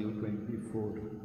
224.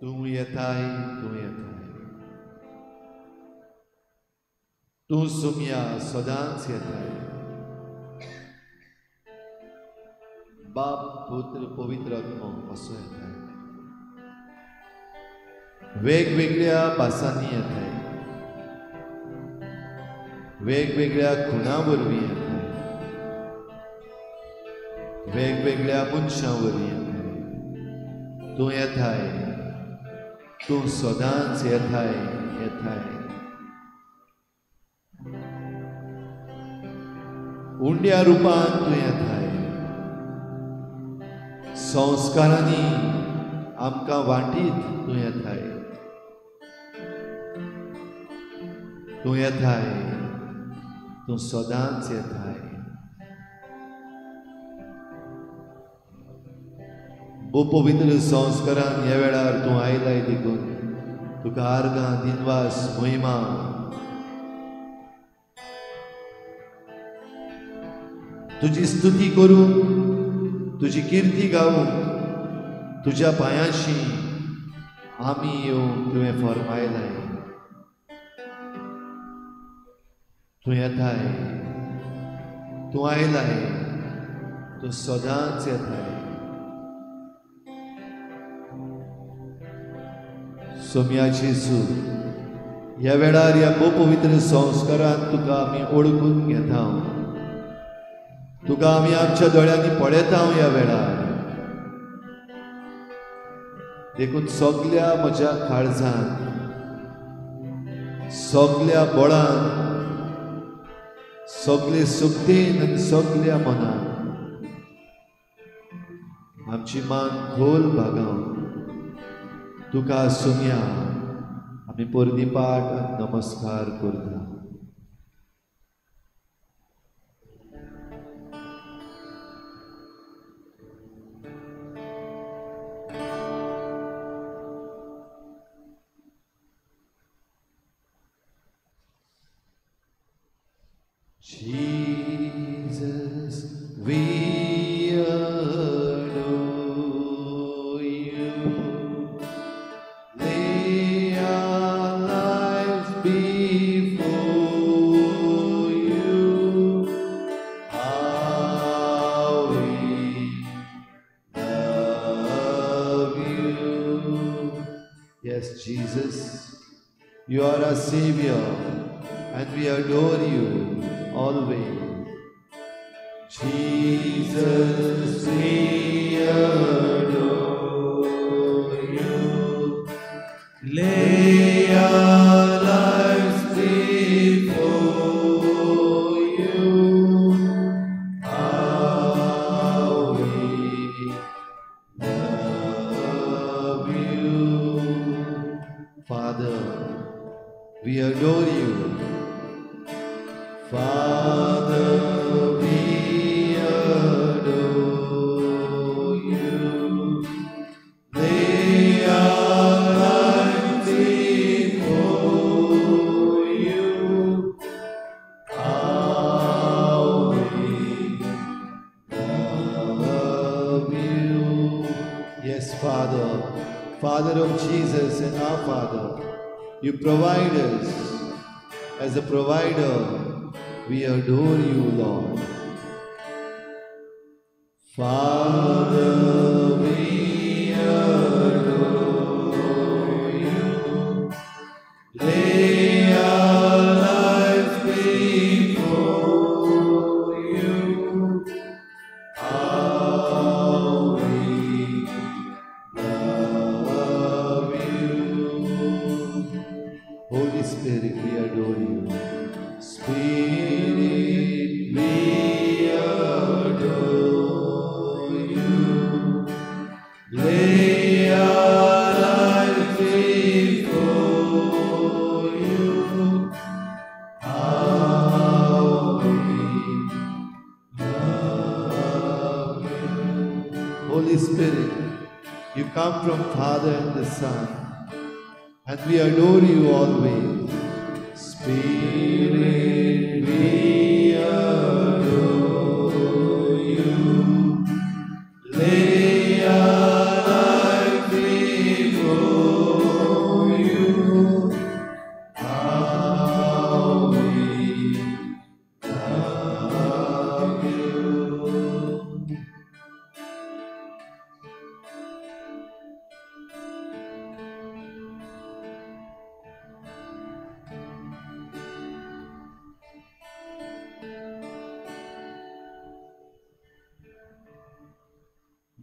तूं येताय, तूं येताय, तूं सुमया सदांच येताय. बाप, पुत्र, पवित्र आत्मो असो येताय. वेगवेगळ्या भासांनी येताय, वेगवेगळ्या खुणा वरवीं येताय, वेगवेगळ्या मनशां वरवीं येताय. तूं येताय, तूं सदांच येताय येताय. उंड्या रुपान तूं येताय, संस्कारांनी आमकां वांटीत तूं येताय. तूं येताय, तूं सदांच येताय. भोव पवित्र संस्कारान ह्या वेळार तूं आयलाय देखून तुका आर्गां, दिनवास, महिमा. तुजी स्तुती करूंक, तुजी किर्ती गावूंक, तुज्या पांयांशी आमी येवंक तुवें फर्मायलाय. तूं येताय, तूं आयलाय, तूं सदांच येताय. सोम्या जेजू, ह्या वेळार ह्या भोव पवित्र संस्कारान तुका आमी ओळखून घेता, तुका आमी आमच्या दोळ्यांनी पळयता ह्या वेळार. देखून सगल्या म्हज्या काळजान, सगल्या बळान, सगले सुक्तेन आनी सगल्या मनान आमची मान खोल भागावन तुका सोम्या आमी परदीपाट आनी नमस्कार करता. Jesus, we adore you. Lay our lives before you. How we love you. Yes, Jesus, you are our Savior, and we adore you always. Jesus, we adore you. Lay our lives before you. How we love you. Father, we adore you. Father, we adore you. Lay our lives before you. How we love you. Yes, Father, Father of Jesus and our Father, you provide us. As a provider, we adore you, Lord. Father, we adore you. Lay our lives before you. How we love you. Holy Spirit, we adore you. Spirit, we adore you. Lay our lives before you. How we love you. Holy Spirit, you come from Father and the Son, and we adore you always. Spirit, we adore you. Lay our lives before you. How we love you.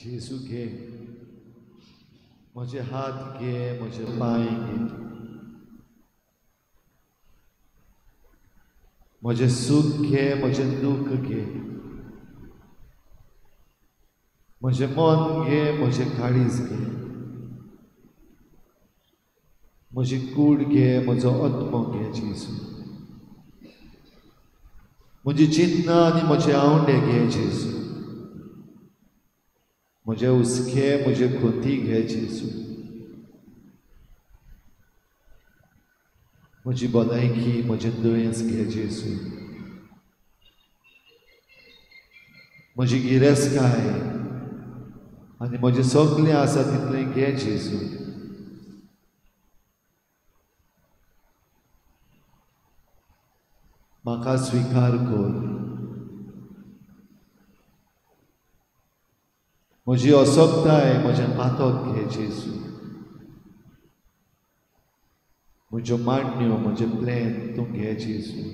जेजू घे म्हजे हात घे म्हजे पांय घे म्हजें सूख घे म्हजें दुख्ख घे म्हजें मन घे म्हजें काळीज घे म्हजी कूड घे म्हजो आत्मो घे जेजू म्हजी चिंतना आनी म्हजे आवंडे घे जेजू म्हजे हुस्के म्हजे खोती घे जेजू म्हजी भलायकी म्हजें दुयेंस घे जेजू म्हजी गिरेस्तकाय आनी म्हजें सगळें आसा तितलें घे जेजू म्हाका स्विकार कर म्हजी असक्ताय म्हजें पातक घे जेजू म्हज्यो मांडण्यो म्हजें प्लॅन तूं घे जेजू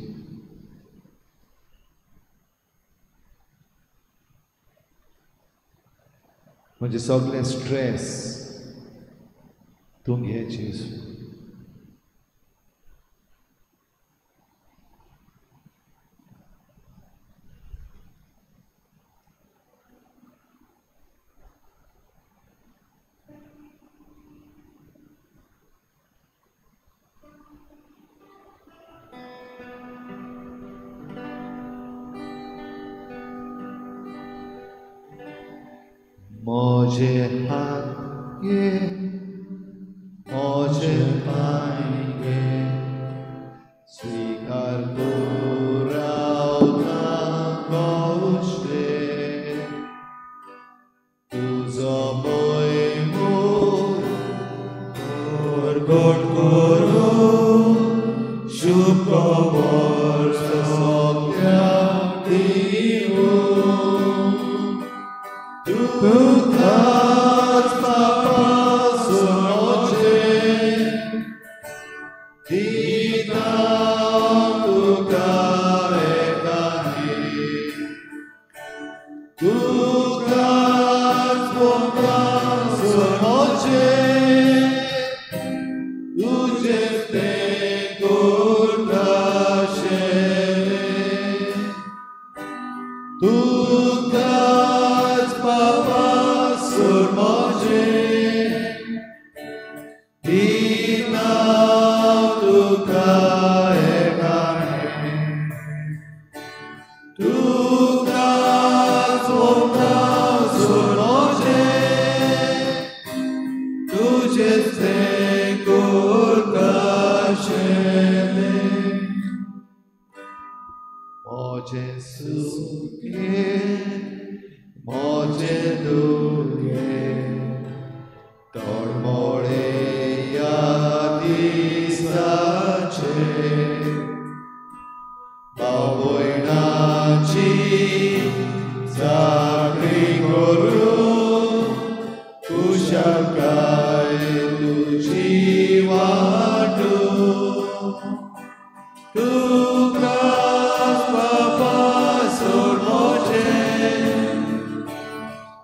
म्हजें सगळें स्ट्रेस तूं घे जेजू म्हजे हात घे म्हजे पांय घे स्विकार करूं गोश्टे तुजो मोग प्रगट करूं शुभ वर्स सगळ्यांक दिवूं तुकाच बापा सोडचे दिता तुका एकाने तुकाच बापा सोडचे तुजें तें करताशें तुकाच बापा सोडचे दिता तुका एकाने तुकाच बापा सोडचे तुजें तें करताशें म्हजें सूख घे म्हजें दुख्ख घे तळमळे ह्या दिसाचे भाव भयणाची चाकरी करूं खुशालकाय तुजी वांटूं तुकाच बापा सोडचे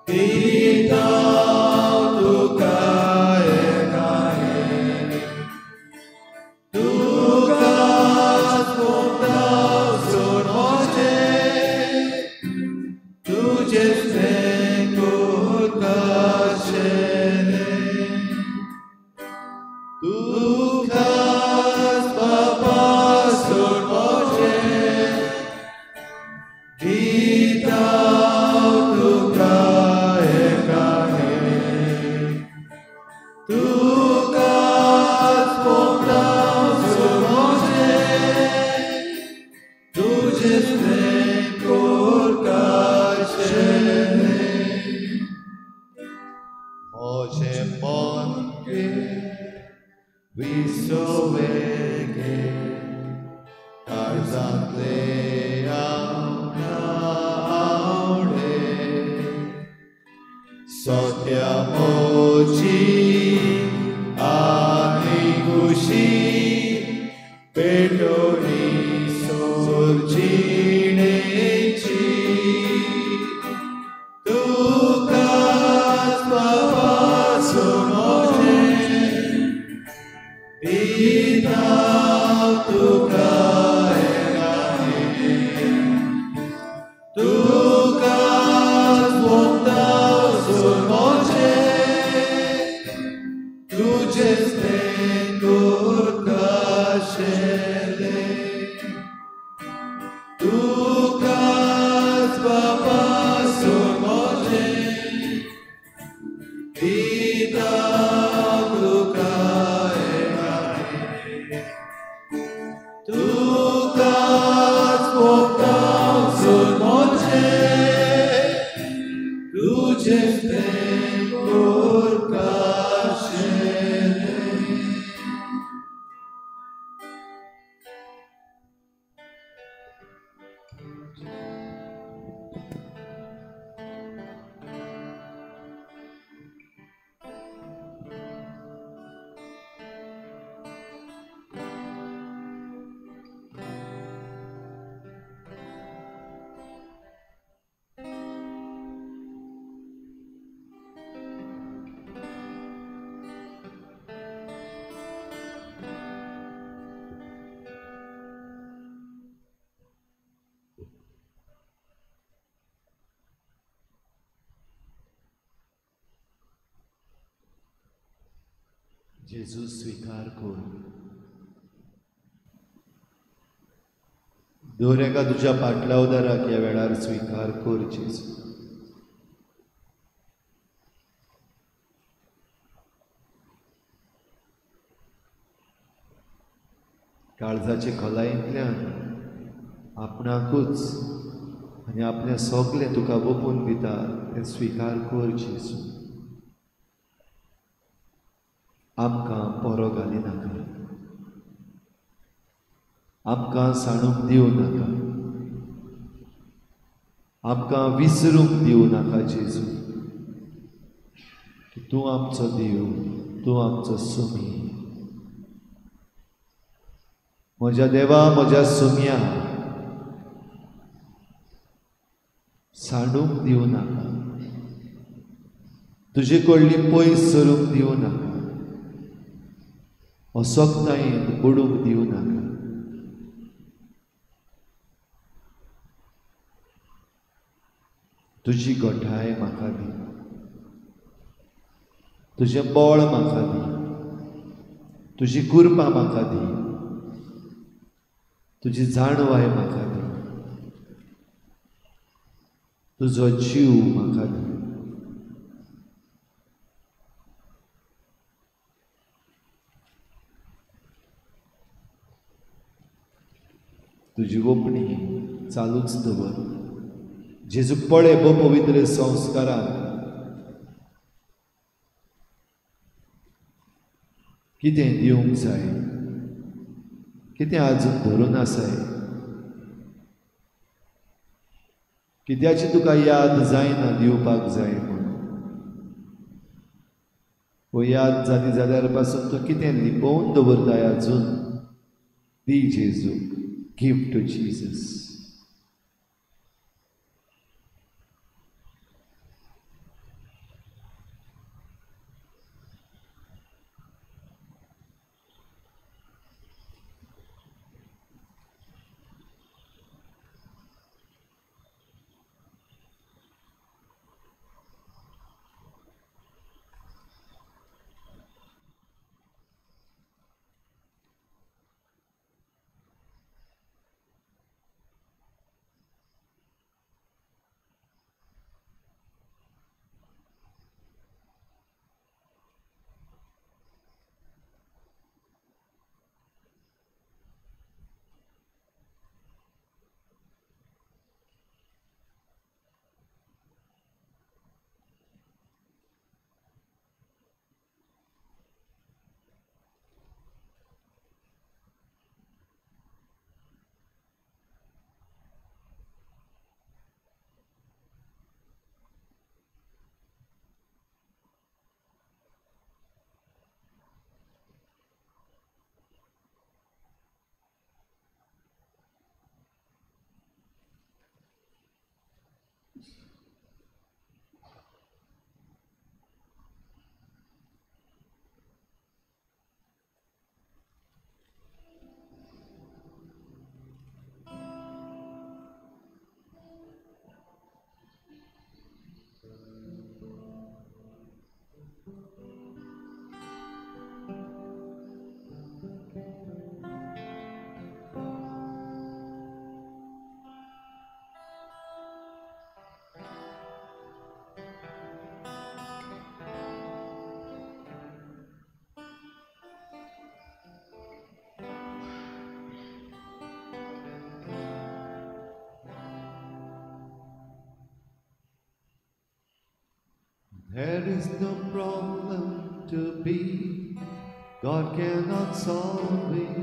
दिता तुका एकाने तुकाच बापा सोडचे तुजें तें करताशें तुकाच बापा सोडचे दिता तुका एकाने तुकाच बापा सोडचे तुजें तें करताशें म्हजें मन घे विसवे घे काळजांतले आवडे सत्या म्हजी आनी खुशी पेटोवणी सोर जिणेची तुका दिता तुका एकाने, तुकाच भोगता सोडोवचें, तुजेच तें करकाशेलें. तुकाच बाबा सोडोवचें, दिता तुका एकाने, तुकाच भोगता सोडोवचें, तुजेच तें करकाशेलें. जेजू स्वीकार कर. दर एका तुज्या पाटलावदाराक ह्या वेळार स्वीकार कर जेजू. काळजाचे खोलायेंतल्यान आपणाकूच आनी आपलें सगलें तुका ओंपून दिता तें स्वीकार कर जेजू. आमकां पोरो घाली नाका, आमकां सांडूंक दिवं नाका, आमकां विसरूंक दिवं नाका जेजू. तूं आमचो देव, तूं आमचो सुमी. म्हज्या देवा, म्हज्या सुमया, सांडूंक दिवं नाका, तुजे कडली पयस सरूंक दिवं नाका, असक्तायेंत बुडूंक दिवं नाका. तुजी गोठाय म्हाका दी, तुजें बळ म्हाका दी, तुजी कृपा म्हाका दी, तुजी जाणवाय म्हाका दी, तुजो जीव म्हाका दी. तुजी ओपणी चालूच दवर. जेजू पळय भो पवित्र संस्कारान कितें दिवंक जाय, कितें आजून धरून आसाय, कित्याची तुका याद जायना दिवपाक जाय म्हणून. वो याद जाली जाल्यार पासून तूं कितें लिपोवन दवरताय आजून. दी जेजू, give to Jesus. There is no problem to be, God cannot solve it.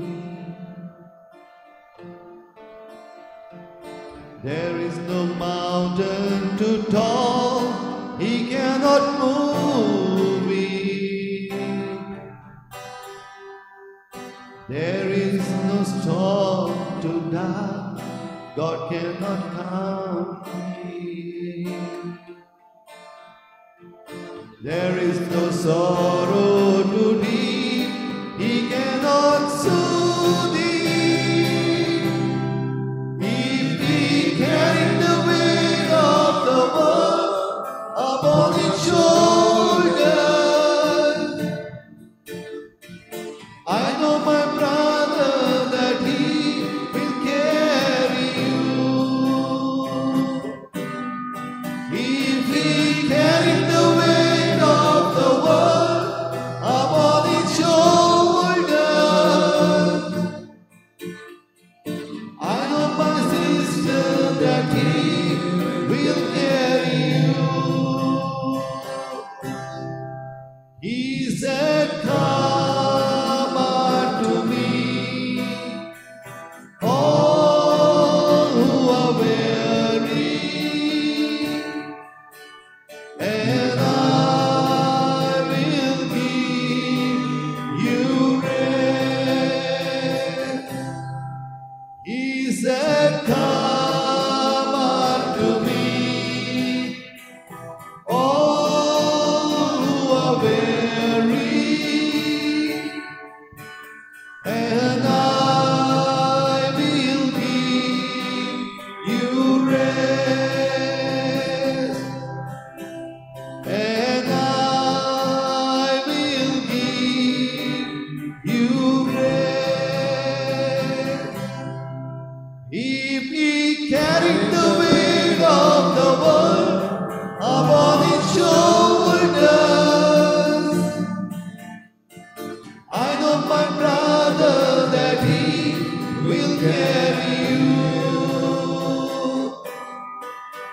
There is no mountain too tall, He cannot move it. There is no storm too dark, God cannot calm it. There is no sorrow too deep, He cannot soothe it. If He carried the weight of the world upon His shoulders, I know, my brother, that He will carry you. If He carried the weight of the world upon His shoulders, I know, my sister, that He will carry you. He said, come unto me, all who are weary, and I will give you rest. He said, come unto me, all who are weary, and I will give you rest. And I will give you rest. If He carried the weight of the world upon His shoulders, I know, my brother, that He will carry you.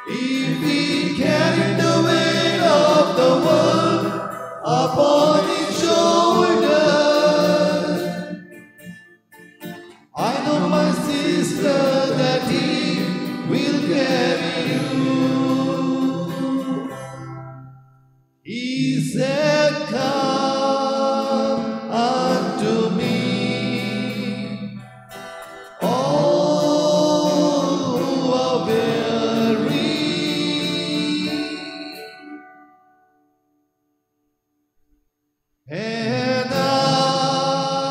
If He carried the weight of the world upon His shoulders, I know, my sister, that He will carry you. He said, come unto me, all who are weary, and I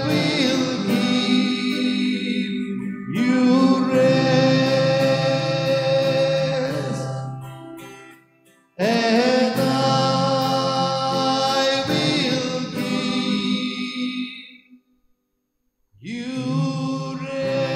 will give you rest. And I will give you rest.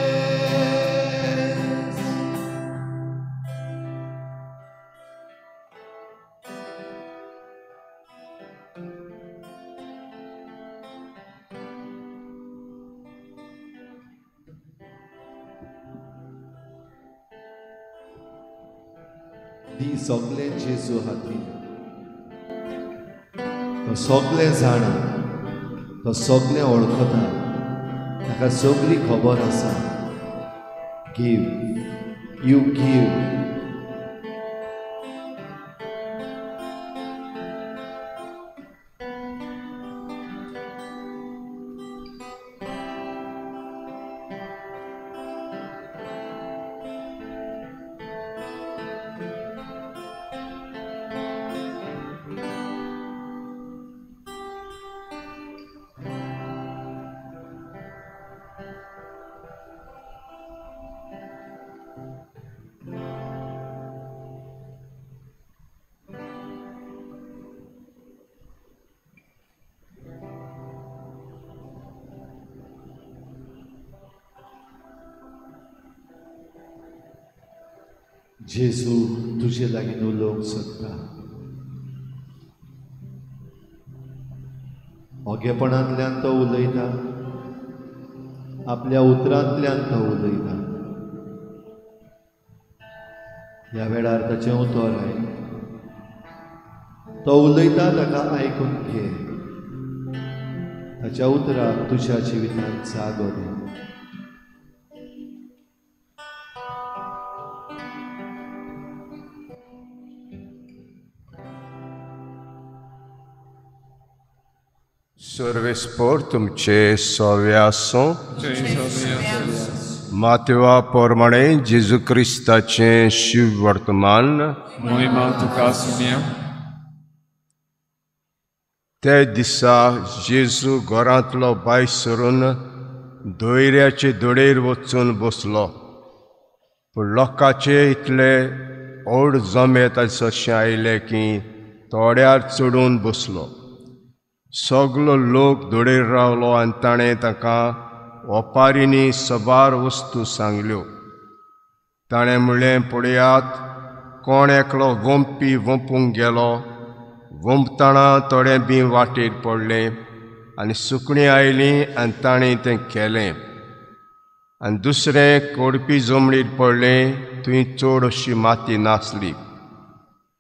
दी सगळे जेजू हातीन, तो सगळे जाणा, तो सगळे वळखता, ताका सगळी खबर आसा. Give, you give. जेजू तुजे लागीं उलोवंक सोदता. ओगेपणांतल्यान तो उलयता, आपल्या उतरांतल्यान तो उलयता. ह्या वेळार ताचें उतर आयक. तो उलयता ताका आयकून घे, ताच्या उतराक तुज्या जिवितांत जागो दी. सर्वेस्पोर तुमचे सव्या आसूं. मातेवा प्रमाणे जेजू क्रिस्ताचें शिव वर्तमान. ते दिसा जेजू घरांतलो भायर सरून दोयऱ्याचे दोडेर वचून बसलो. पूण लोकांचे इतले ओड जमे ताचे अशें आयले की तोड्यार चडून बसलो. सगलो लोक दोडेर रावलो आनी ताणें ताका ओपारींनी सबार वस्तू सांगल्यो. ताणें म्हणलें, पळयात, कोण एकलो वंपी वंपूंक गेलो. वंपतना थोडें बी वाटेर पडलें आनी सुकणीं आयलीं आनी ताणें तें केलें. आनी दुसरें कोडपी जमणीर पडलें, थंय चड अशी माती नासली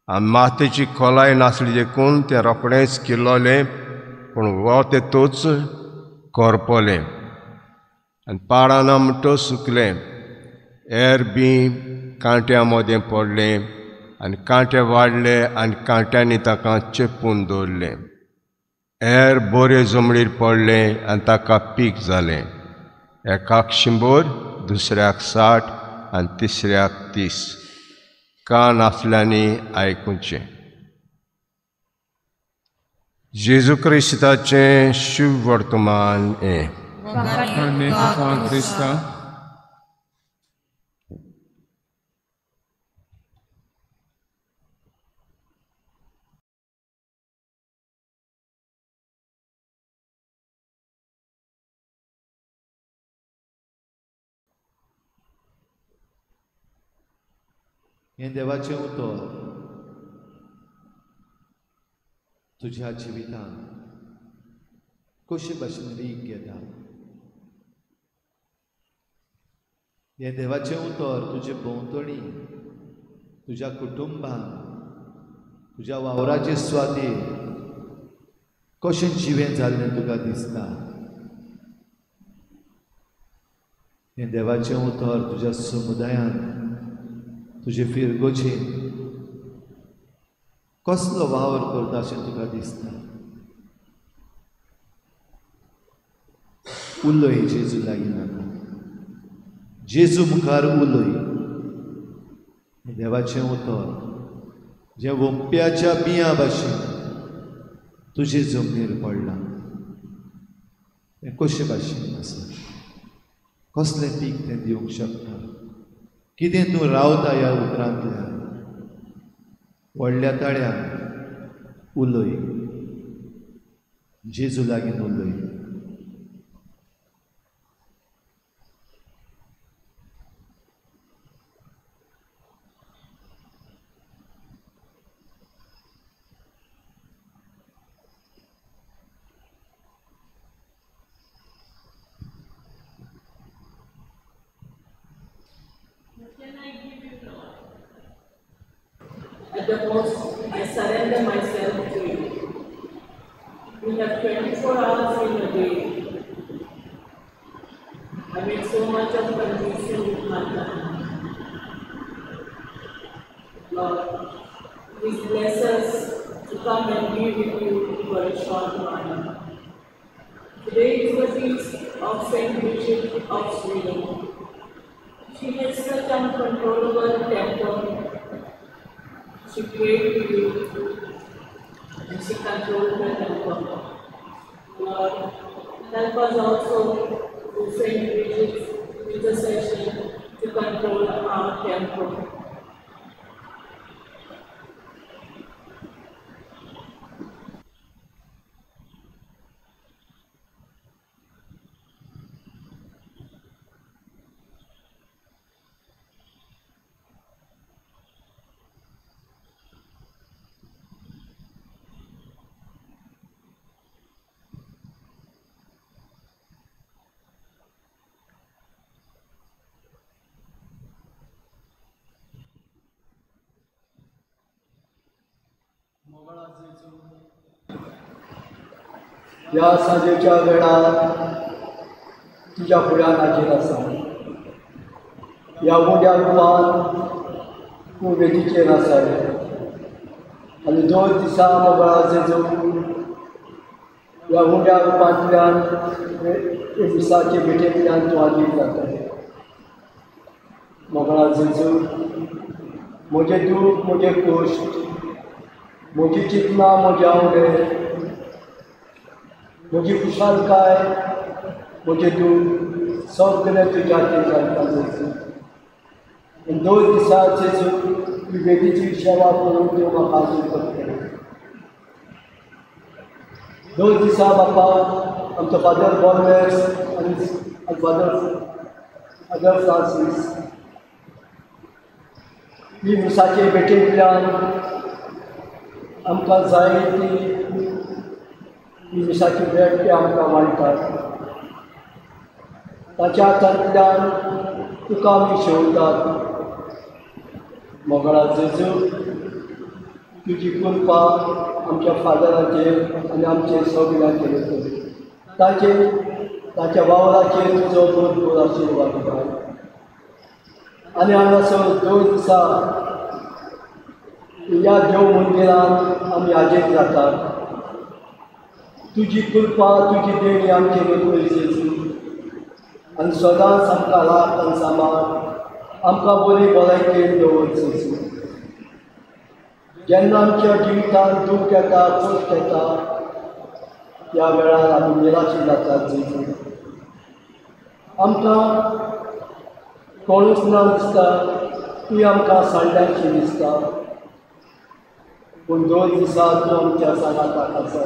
आनी मातयेची खोलाय नासली देखून तें रोखडेंच किल्लोलें, पूण वत येतूच करपलें आनी पाळाना म्हणटच सुकलें. एर बी कांट्या मदें पडलें आनी कांटे वाडले आनी कांट्यांनी ताका चेपून दवरलें. एर बरे जमणीर पडलें आनी ताका पीक जालें. एकाक 100, दुसऱ्याक 60 आनी तिसऱ्याक 30. कान आसल्यांनी आयकुचें. जेजू क्रिस्ताचें शुभ वर्तमान हें. हें देवाचें उतर तुज्या जिवितांत कशे भाशेन रीग घेता. हें देवाचें उतर तुजे भोंवतणी, तुज्या कुटुंबान, तुज्या वावराचे स्वातीर कशें जिवें जाल्लें तुका दिसता. हें देवाचें उतर तुज्या समुदायान, तुजे फिरगोचेर कसलो वावर करता अशें तुका दिसता. उलय जेजू लागीं नाका, जेजू मुखार उलय. देवाचें उतर जें वंप्याच्या बियां भाशेन तुजे जमनीर पडलां तें कशे भाशेन आसा, कसलें पीक तें दिवंक शकता, कितें तूं रावता ह्या उतरांतल्यान. व्हडल्या ताळ्यान उलय, जेजू लागीं उलय. At the most, I surrender myself to you. We have 24 hours in a day. I make so much of confusion with my time. Lord, please bless us to come and be with you for a short while. Today is the feast of Saint Bridget of Sweden. She has such uncontrollable temper. She prayed to you and she controlled her temper. Lord, help us also through Saint Bridget's intercession to control our temper. ह्या सांजेच्या वेळार तुज्या फुड्यान हाजीर आसा. ह्या उंड्या रुपान तूं वेदीचेर आसा आनी 2 दिसां मोगळा जेजू ह्या उंड्या रुपांतल्यान मिसाचे भेटेंतल्यान तूं हाजीर जाता. मोगळा जेजू, म्हजें दूख, म्हजें कश्ट, म्हजी चिंतनां, म्हजें आवडे, म्हजी खुशालकाय, म्हजें दूख सगळें तुज्या हातीन घालता जेजू. आनी 2 दिसां जेजू ही वेदीची सेवा करून तूं म्हाका हाजीर करतलो. 2 दिसां बापा आमचो फादर बॉर्मेस आनी फादर फ्रांसीस ही मिसाचे भेटेंतल्यान आमकां जाय ती ही मिसाची भेट ते आमकां वांट्टात. ताच्या हातांतल्यान तुका आमी शेवतात. मोगळा जेजू, तुजी कृपा आमच्या फादराचेर आनी आमचे सगळ्यांचेर ताचेर ताच्या वावराचेर तुजो भरपूर आशिर्वाद घाल. आनी हांगासर 2 दिसां ह्या देव मंदिरान आमी हाजीर जातात. तुजी कृपा, तुजी देणी आमचेर वयर जेजू, आनी सदांच आमकां राख आनी सांबाळ, आमकां बरी भलायकेन दवर जेजू. जेन्ना आमच्या जिवितांत दूख येता, कश्ट येता, त्या वेळार आमी निराशी जातात जेजू. आमकां कोणूच ना दिसता, तूं आमकां सांडल्याशी दिसता, पूण 2 दिसां तूं आमच्या सांगाताक आसा.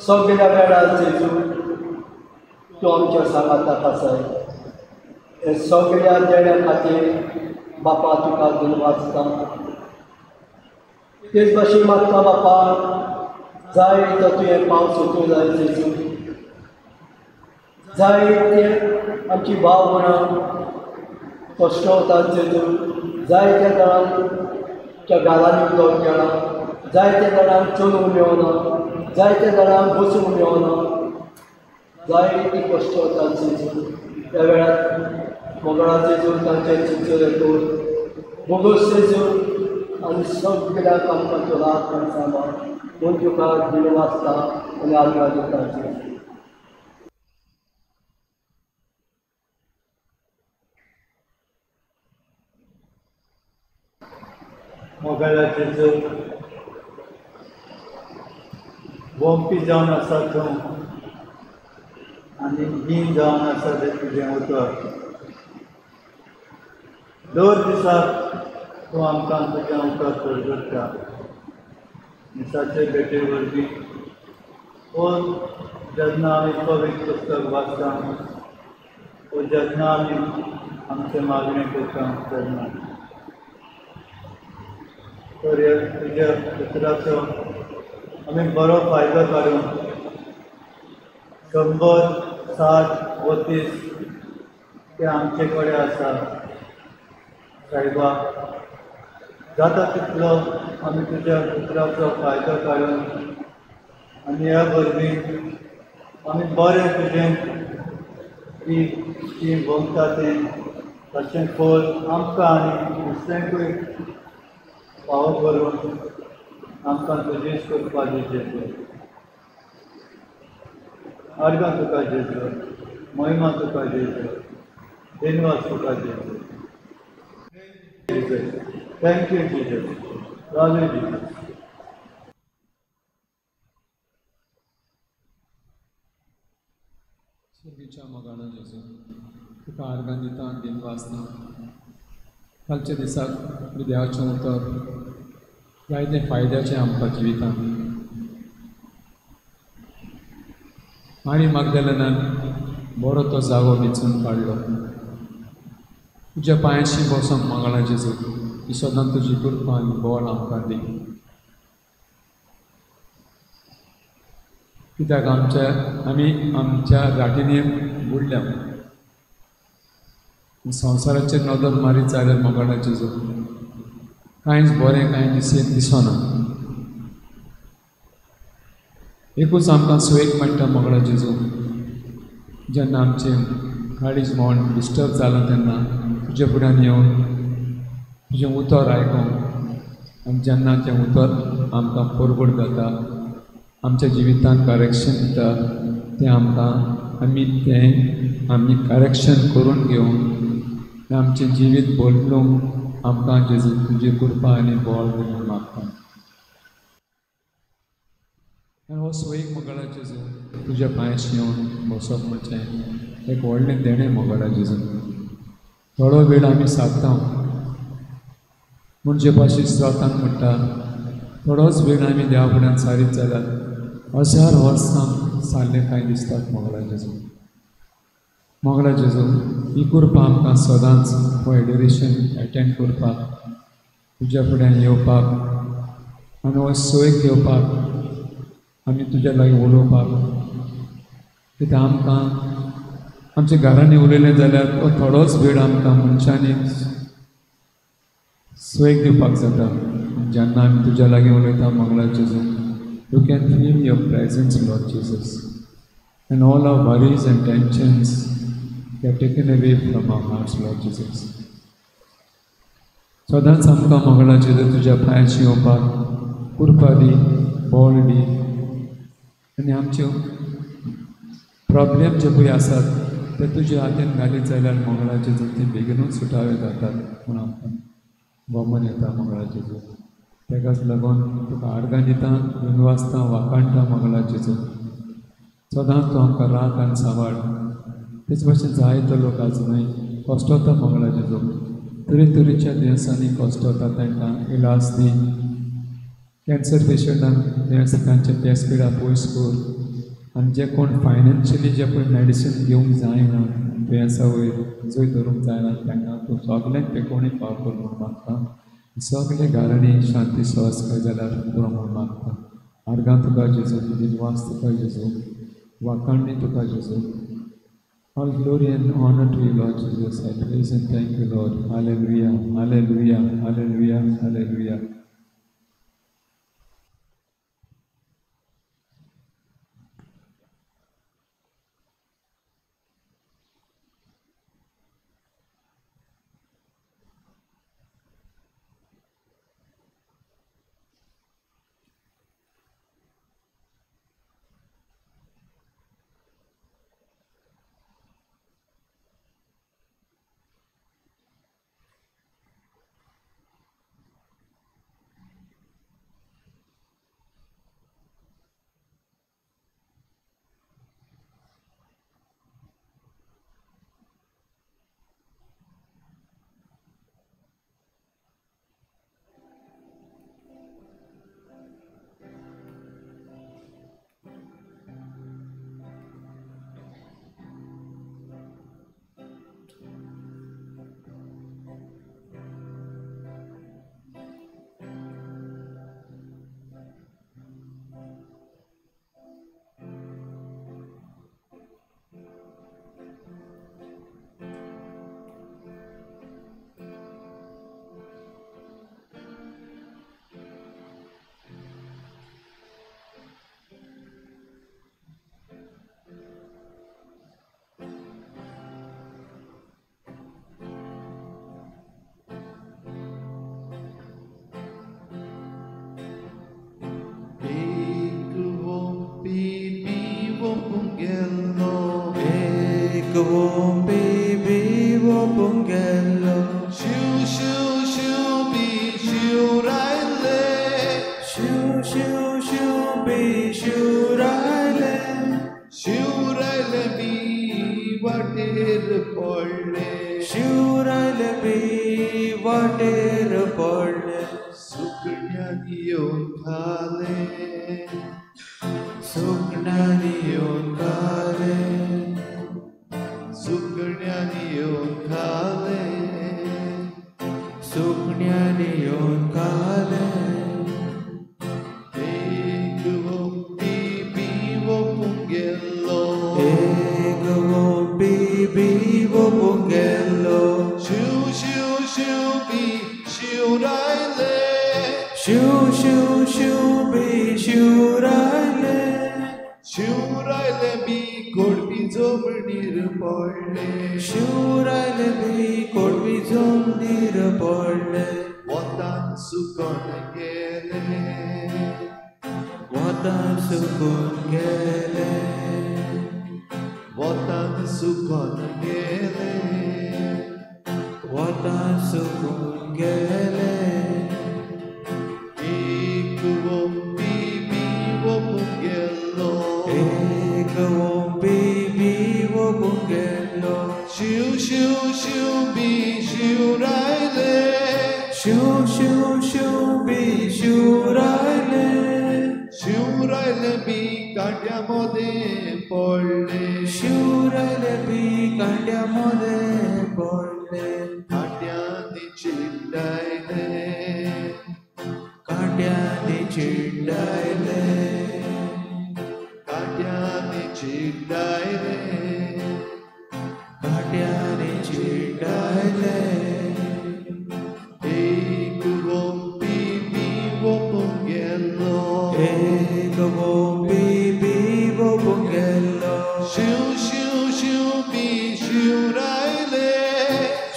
सगळ्या वेळार जेजू तूं आमच्या सांगाताक आसा. हे सगळ्या देण्या खातीर बापा तुका धन्यवाद दिता. तेच भाशेन मागता बापा, जाय तो तुवें पावस वचूंक जाय जेजू. जाय ते आमची भाव भयणां कश्ट वतात जेजू. जायत्या जाणांच्या गालांनी उदक गेलां, जायत्या जाणांक चलूंक मेळना, जायत्या जाणांक बसूंक मेळना, जायती कश्ट वतात जेजू. त्या वेळार मोगळा जेजू तांचे चिंचोले कर, बोगोस जेजू, आनी सगळ्यांक आमकां तूं राख आनी सांबाळ म्हूण तुका दिनवासता आनी आर्गां दिता जेजू. मोगळा जेजू, वोमपी जावन आसा तूं आनी हीन जावन आसा तें तुजें उतर. 2 दिसाक तूं आमकां तुजें उतर परगट्टा मिसाचे भेटे वरवीं. ओ जेन्ना आमी पवित्र पुस्तक वाचता, ओ जेन्ना आमी आमचें मागणें करता तेन्ना तर ह्या तुज्या उतराचो आमी बरो फायदो काडून 100, 60, 32 ते आमचे कडेन आसा. सायबा, जाता तितलो आमी तुज्या उतराचो फायदो काडून आनी ह्या वरवीं आमी बरें तुजें ती भोंगता तें तशें फळ आमकां आनी दुसऱ्यांकूय फावो करून आमकां तुजीच कृपा दी जेजू. आर्गां तुका जेजू, महिमा तुका जेजू, दिनवास तुका जेजू. Jesus. Thank you Jesus. Love you Jesus. सर्गीच्या मोगाळा जेजू, तुका आर्गां दिता आनी दिनवासता. कालच्या दिसाक देवाचें उतर जायते फायद्याचें आमकां जिवितांत. मारी मागदेलनान बरो तो जागो वेंचून काडलो. तुज्या पांयांशी बसोंक मंगळा जेजू, ही सदां तुजी कृपा आनी बळ आमकां दी. कित्याक आमी आमच्या राटींनी बुडल्या. संवसाराचेर नदर मारीत जाल्यार मोगाळा जेजू कांयच बरें कांय दिसना. एकूच आमकां सुयेक मेळटा मोगळा जेजू, जेन्ना आमचें काळीज मन डिस्टर्ब जालां तेन्ना तुज्या फुड्यान येवन तुजें उतर आयकूंक, आनी जेन्ना तें उतर आमकां परगट जाता, आमच्या जिवितांत करेक्शन दिता, तें आमकां आमी तें आमी करेक्शन करून घेवन आमचें जिवीत बदलूंक आमकां जेजू तुजी कृपा आनी बळ दी म्हूण मागता. आनी हो सोयीक मोगाळा जेजू तुज्या पांयाशी येवन बसप म्हणचें एक व्हडलें देणें मोगाळा जेजू. थोडो वेळ आमी सारता म्हूण जेपाशी स्वताक म्हणटा, थोडोच वेळ आमी देवा फुड्यान सारीत जाल्यार 1000 वर्सां सारलें कांय दिसतात मोगाळा जेजू. मोगळा जेजू ही कृपा आमकां सदांच हो एडोरेशन एटेंड करपाक, तुज्या फुड्यान येवपाक आनी हो सोय घेवपाक, आमी तुज्या लागीं उलोवपाक. कित्याक आमकां आमच्या घरांनी उलयलें जाल्यार तो थोडोच वेळ आमकां मनशांनी सोय दिवपाक जाता. जेन्ना आमी तुज्या लागीं उलयता मोगळा जेजू, you can feel your presence Lord Jesus, and all our worries and tensions get taken away from our hearts Lord Jesus. सदांच आमकां मोगळा जेजू तुज्या पांयाशी येवपाक कृपा दी, बळ दी, आनी आमच्यो प्रॉब्लेम जे पळय आसात ते तुज्या हातीन घालीत जाल्यार मोगळा जेजू ती बेगीनूच सुटावे जातात म्हूण आमकां गोमन येता मोगळा जेजू. तेकाच लागून तुका आर्गां दिता, विनवासता, वाखाणटा मोगळा जेजू. सदांच तूं आमकां राख आनी सांबाळ. तेच भाशेन जायतो लोक आजुनूय कश्टवता मोगळा जेजू, तरेतरेच्या दुयेंसांनी कश्टवता, तांकां इलाज दी. कॅन्सर पेशंटांक दुयेंस तांचे पेस पिडा पयस कर, आनी जे कोण फायनान्शियली जे पळय मेडिसीन घेवंक जायना, दुयेंसा वयर जंय धरूंक जायना, तांकां तूं सगल्यांक पेकोवणी पाव कर म्हूण मागता. सगळे घरांनी शांती सहजकाय जाल्यार पुरो म्हूण मागता. आर्गां तुका जेजू, दिनवास तुका जेजू, वाखाणणी तुका जेजू. All glory and honor to you, Lord Jesus. I praise and thank you, Lord. Hallelujah, hallelujah, hallelujah, hallelujah. Shoo, shoo, shoo, be, shoo, कोडवी जमनीर पडले, शिंवर आयले बी कोडवी जमनीर पडले, वतान सुकून गेले, वतान सुकून गेले, वतान सुकून गेले, वतान सुकून गेले। एक वोंपी बी वोपूंक गेल्लो, एक वोंपी बी वोपूंक गेल्लो, शिव शिव शिव बी शिंवर आयले, शिव शिव शिव बी शिंवर आयले, शिंवर आयले बी कांट्या मदें पडले, शिंवर आयले बी कांट्या मदें पडले, कांट्यांनी चिड्डायले, कांट्यांनी चिड्डायले, कांट्यांनी चिड्डायले, कांट्यांनी चिड्डायले। एक वोंपी बी वोपूंक गेल्लो, एक वोंपी बी वोपूंक गेल्लो, शिव शिव शिव बी शिंवर आयले,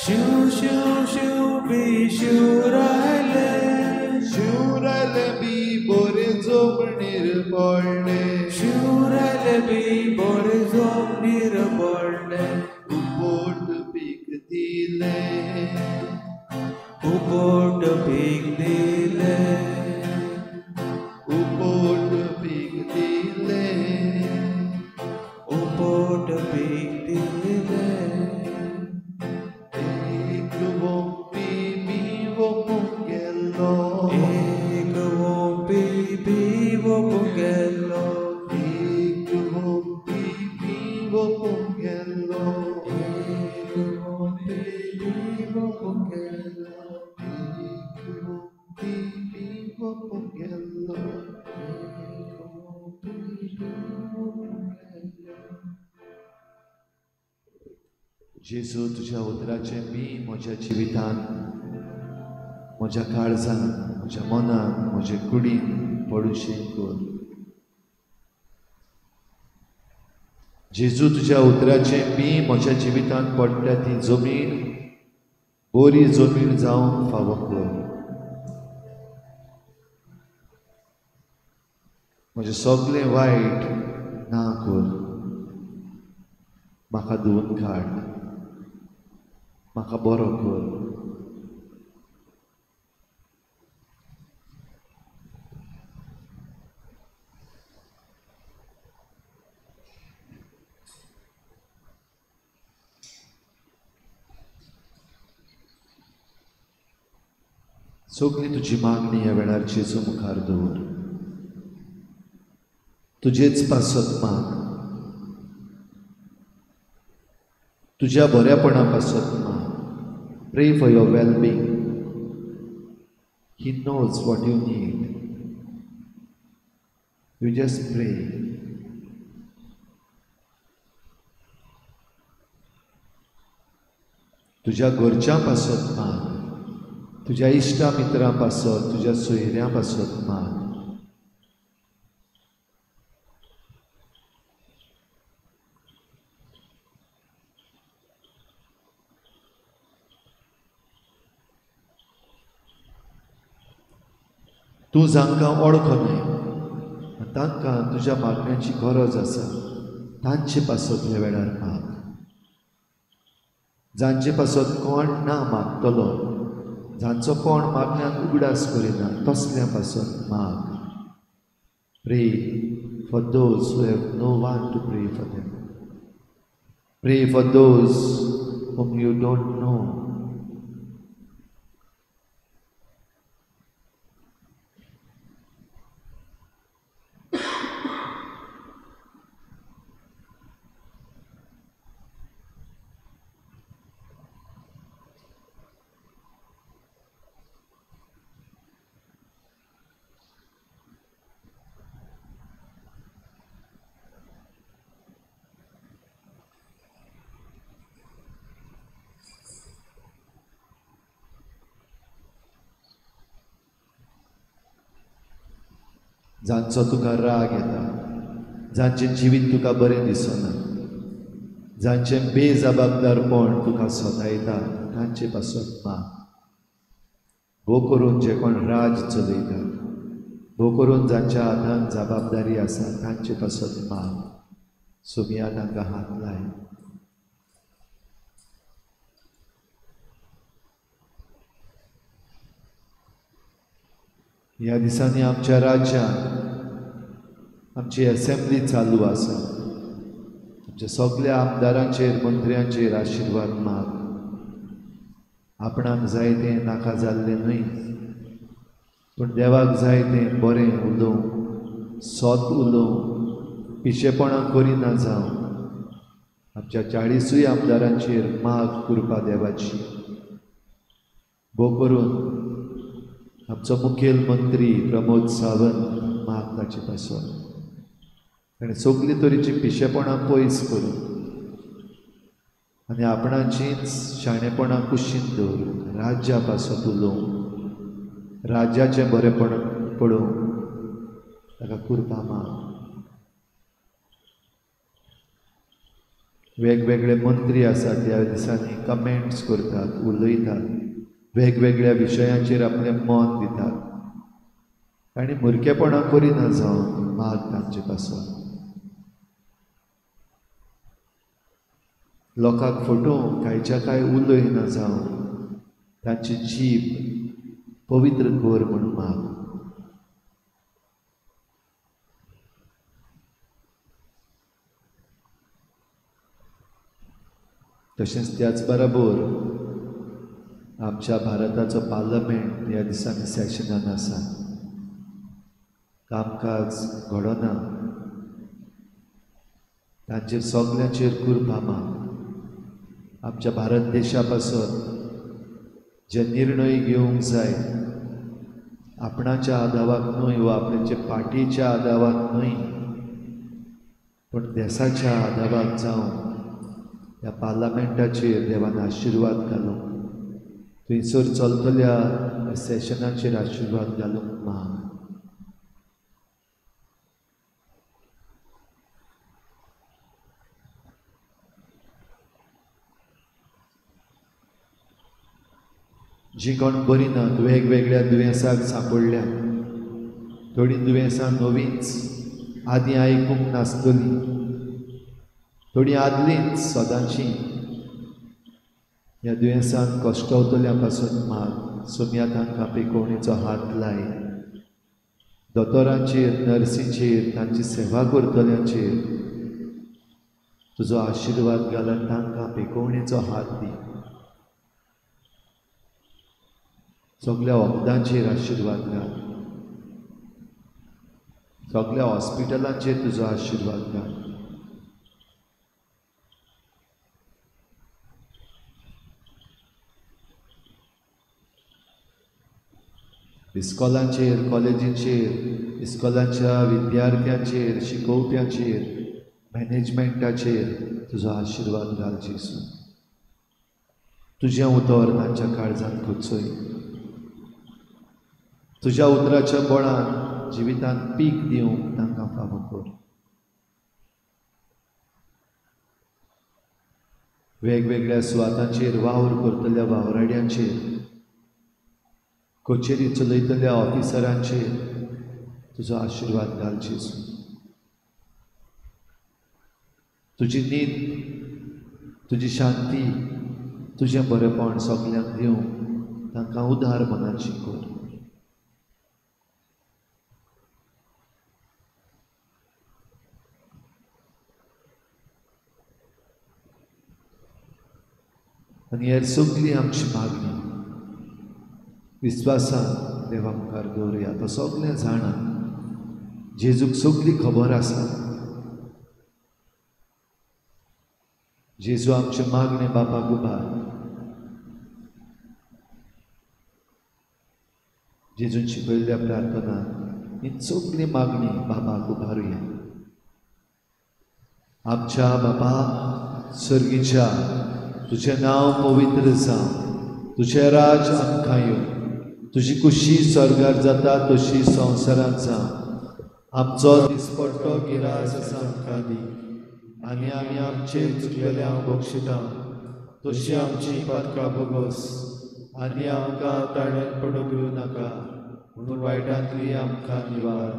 शिव शिव शिव बी शिंवर आयले, शिंवर आयले बी बोरे जमनीर पडले, शिंवर आयले बी बोरे जमनीर पडले, उपट पीक दिले, उपट पीक दिले, उपट पीक दिले, उपट पीक दिले। एक वोंपी बी वोपूंक गेल्लो, एक वोंपी बी वोपूंक गेल्लो, एक वोंपी बी वोपूंक गेल्लो, एक वोंपी बी वोपूंक गेल्लो, एक वोंपी बी वोपूंक गेल्लो, एक वोंपी बी वोपूंक गेल्लो। जेजू तुज्या उतराचें बी म्हज्या जिवितान, म्हज्या काळजान, म्हज्या मनान, म्हज्या कुडीन पडुशें कर। जेजू तुज्या उतराचें बी म्हज्या जिवितान पडटा ती जमीन बरी जमीन जावंक फावो कर। म्हजें सगळें वायट ना कर, म्हाका धुवन काड, म्हाका बरो कर। सगळी तुजी मागणी ह्या वेळार जेजू मुखार दवर, तुजेच पासत माग, तुज्या बऱ्यापणा पासत माग। Pray for your well being. He knows what you need. You just pray. तुज्या घरच्यां पासत माग, तुज्या इश्टा मित्रां पासत, तुज्या सोयऱ्यां पासत माग। तूं जांकां वळखनाय तांकां तुज्या मागण्याची गरज आसा तांचे पासत ह्या वेळार माग। जांचे पासत कोण ना मागतलो, जांचो कोण मागण्याक उगडास करिना तसल्या पासत माग। Pray for those who have no one to pray for them. Pray for those whom you don't know. जांचो तुका राग येता, जांचें जिवीत तुका बरें दिसना, जांचें बेजबाबदारपण तुका सतायता तांचे पासत माग. भोव करून जे कोण राज चलयता, भोव करून जांच्या हातान जबाबदारी आसा तांचे पासत माग. सोमिया तांकां हात लाय. ह्या दिसांनी आमच्या राज्यांत आमची असेंब्ली चालू आसा. आमच्या सगल्या आमदारांचेर मंत्र्यांचेर आशिर्वाद माग. आपणाक जाय तें नाका जाल्लें न्हय, पूण देवाक जाय तें बरें उलोवंक, सत उलोवंक, पिशेपणां करिना जावं. आमच्या 40 आमदारांचेर माग कृपा देवाची. भोव करून आमचो मुखेल मंत्री प्रमोद सावंत माग ताचे पासून, आनी सगली तरेची पिशेपणां पयस करून आनी आपणाचीच शाणेपणां कुशीन दवरून राज्या पासत उलोवंक, राज्याचें बरेंपण पळोवंक ताका कृपा माग. वेगवेगळे मंत्री आसात ह्या दिसांनी कमेंट्स करतात, उलयतात, वेगवेगळ्या विशयांचेर आपलें मन दितात आनी मुरकेपणां करिना जावन माग तांचे पासून. लोकांक फटोवंक कांयच्या कांय उलयना जावन तांची जीब पवित्र कर म्हूण माग. तशेंच त्याच बरोबर आमच्या भारताचो पार्लमेंट ह्या दिसांनी सेशनान आसा. कामकाज घडना, तांचेर सगल्यांचेर कृपा माग. आमच्या भारत देशा पासत जे निर्णय घेवंक जाय आपणाच्या आदावाक न्हय वा आपल्याचे पार्टीच्या आदावाक न्हय, पूण देशाच्या आदावाक जावन ह्या पार्लमेंटाचेर देवान आशिर्वाद घालूंक, थंयसर चलतल्या सेशनाचेर आशिर्वाद घालूंक माग. जी कोण बरी नात, वेगवेगळ्या दुयेंसाक सांपडल्या, थोडीं दुयेंसां नवींच आदीं आयकूंक नासतलीं, थोडीं आदलींच सदांचीं. ह्या दुयेंसान कश्टवतल्या पासून माग. सोमया तांकां पिकोवणेचो हात लाय. दोतोरांचेर, नर्सींचेर, तांची सेवा करतल्यांचेर तुजो आशिर्वाद घालून तांकां पिकोवणेचो हात दी. सगल्या वखदांचेर आशिर्वाद घाल, सगल्या हॉस्पिटलांचेर तुजो आशिर्वाद घाल. इस्कॉलांचेर, कॉलेजींचेर, इस्कॉलांच्या विद्यार्थ्यांचेर, शिकोवप्यांचेर, मॅनेजमेंटाचेर तुजो आशिर्वाद घाल जेजू. तुजें उतर तांच्या काळजांत खोचय. तुज्या उतराच्या बळान जिवितांत पीक दिवंक तांकां फावो कर. वेगवेगळ्या सुवातांचेर वावर करतल्या वावराड्यांचेर, कचेरी चलयतल्या ऑफिसरांचेर तुजो आशिर्वाद घाल जेजू. तुजी नीत, तुजी शांती, तुजें बरेपण सगल्यांक दिवंक तांकां उदार मनाची कर. आनी हेर सगली आमची मागणी विस्वासान देवा मुखार दवरुया. तो सगळें जाणा, जेजूक सगली खबर आसा. जेजू आमचे मागणे बापाक उबार. जेजून शिकयल्ल्या प्रार्थना ही सगली मागणी बापाक उबारुया. आमच्या बापा सर्गीच्या, तुजें नांव पवित्र जावं, तुजें राज आमकां येवं, तुजी कुशी स्वर्गार जाता तशी संवसारांत जावं. आमचो दिसपट्टो गिरास आमकां दी, आनी आमी आमचे चुकलेल्यांक बक्षिता तशी आमची पातकां भोगोस आनी आमकां ताळ्यान पडूंक दिवं नाका म्हणून वायटांतली आमकां निवार.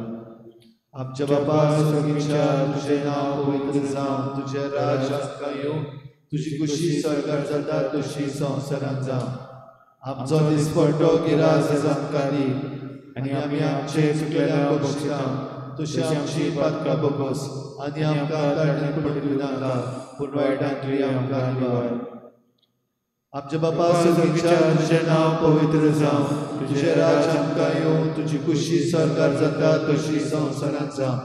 आमच्या बापा स्वर्गीच्या तुजें नांव पवित्र जावं, तुजें राज आमकां येवं, तुजी खुशी स्वर्गार जाता तशी संवसारांत जावं. आमचो दिसपट्टो गिरास आमकां दी आनी आमी आमचे चुकलेल्यांक बक्षिता तशी आमची पातकां भोगोस आनी आमकां ताळ्यान पडूंक दिवं नाका पूण वायटांतली आमकां निवार. आमच्या बापा स्वर्गीच्या तुजें नांव पवित्र जावं, तुजें राज आमकां येवं, तुजी खुशी स्वर्गार जाता तशी संवसारांत जावं.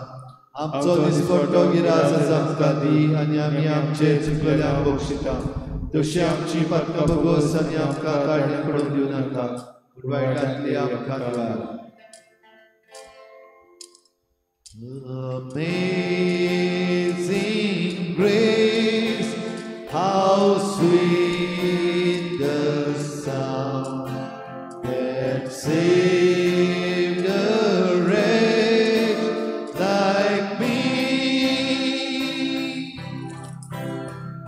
आमचो दिसपट्टो गिरास आमकां दी आनी आमी आमचे चुकलेल्यांक बक्षिता तशी आमची पातकां भोगोस आनी आमकां ताळ्यान पडूंक दिवं नाका पूण वायटांतली आमकां निवार. Amazing grace, how sweet the sound that saved a wretch like me.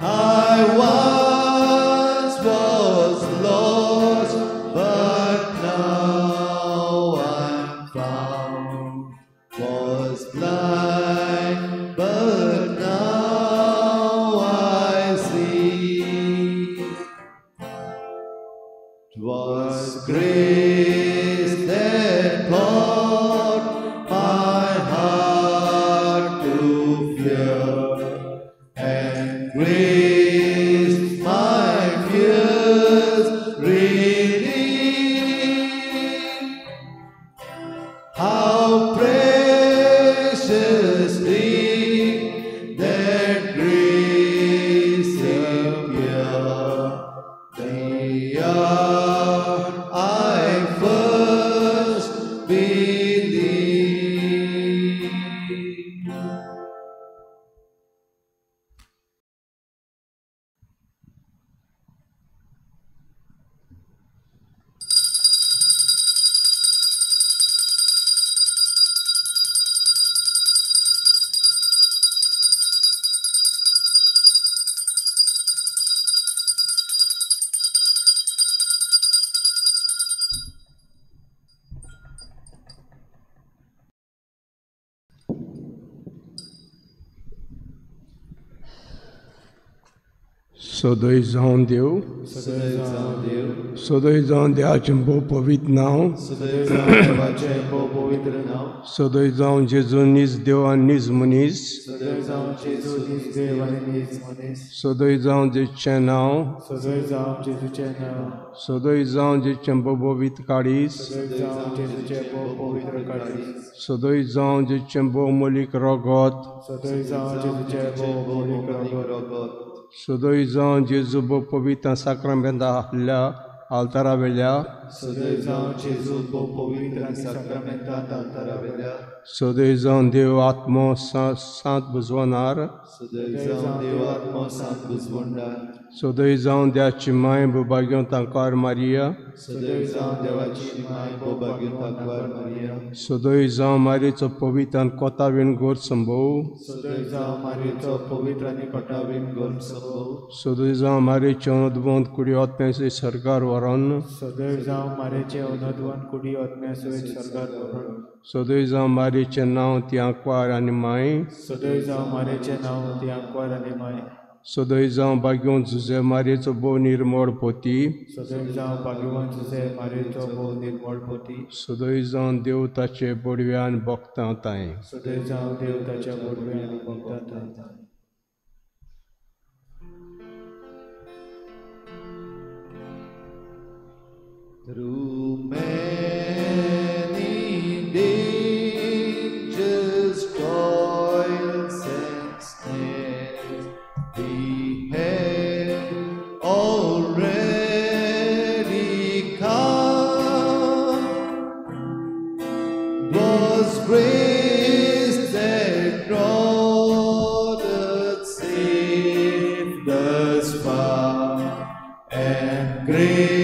I once was lost, but now I'm found. Was blind, but now I see. 'Twas grace that taught my heart to fear, and grace my fears relieved. How precious did that grace appear, the hour I first believed. सदय जावन देव, सदय जावं देव, सदय जावन देवाचें भोव पवित्र नांव, सदय जावं देवाचें भोव पवित्र नांव, सदय जावन जेजू नीज देव आनी नीज मनीस, सदय जावं जेजू नीज देव आनी नीज मनीस, सदय जावन जेजूचें नांव, सदय जावं जेजूचें नांव, सदय जावन जेजूचें भोव पवित्र काळीज, सदय जावं जेजूचें भोव पवित्र काळीज, सदय जावन जेजूचें भोव मोलीक रगत, सदय जावं जेजूचें भोव मोलीक रगत, सदय जावन जेजू भोव पवित्र साक्रामेंता आहल्या आल्तारा वेल्या, सदय जावं जेजू भोव पवित्र आनी साक्रामेंतांत आल्तारा वेल्या, सदय जावन देव आत्मो सांत बुजवणार, सदय जावं देव आत्मो सांत बुजवणार, सदय जावन देवाची माय भोभाग्योन तांकार मारिया, सदय जावं देवाची माय भोभाग्योन तांकार मारिया, सदय जावं मारयेचो पवित्र आनी कोतावीण गोर संभव, सदय जावं मारयेचो पवित्र आनी कोतावीण गोर संभव, सदय जावं मारयेचे अनदवंत कुडी आत्म्यासयत सरकार व्हरोन, सदय जावं मारयेचे अनदवंत कुडी आत्म्यासयत सरकार व्हरोन, सदय जावं मारयेचें नांव ती आंकवार आनी माय, सदय जावं मारयेचें नांव ती आंकवार आनी माय, सदय जावं भाग्यवंत जुझे मारयेचो भोव निर्मळ पोती, सदय जावं भाग्यवंत जुझे मारयेचो भोव निर्मळ पोती, सदय जावं देव ताचे बोडव्यान भोगता तांय, सदय जावं देव ताच्या बोडव्यान भोगता तांय. Through many dangers, toils and snares, we have already come. 'Twas grace that brought us safe thus far, and grace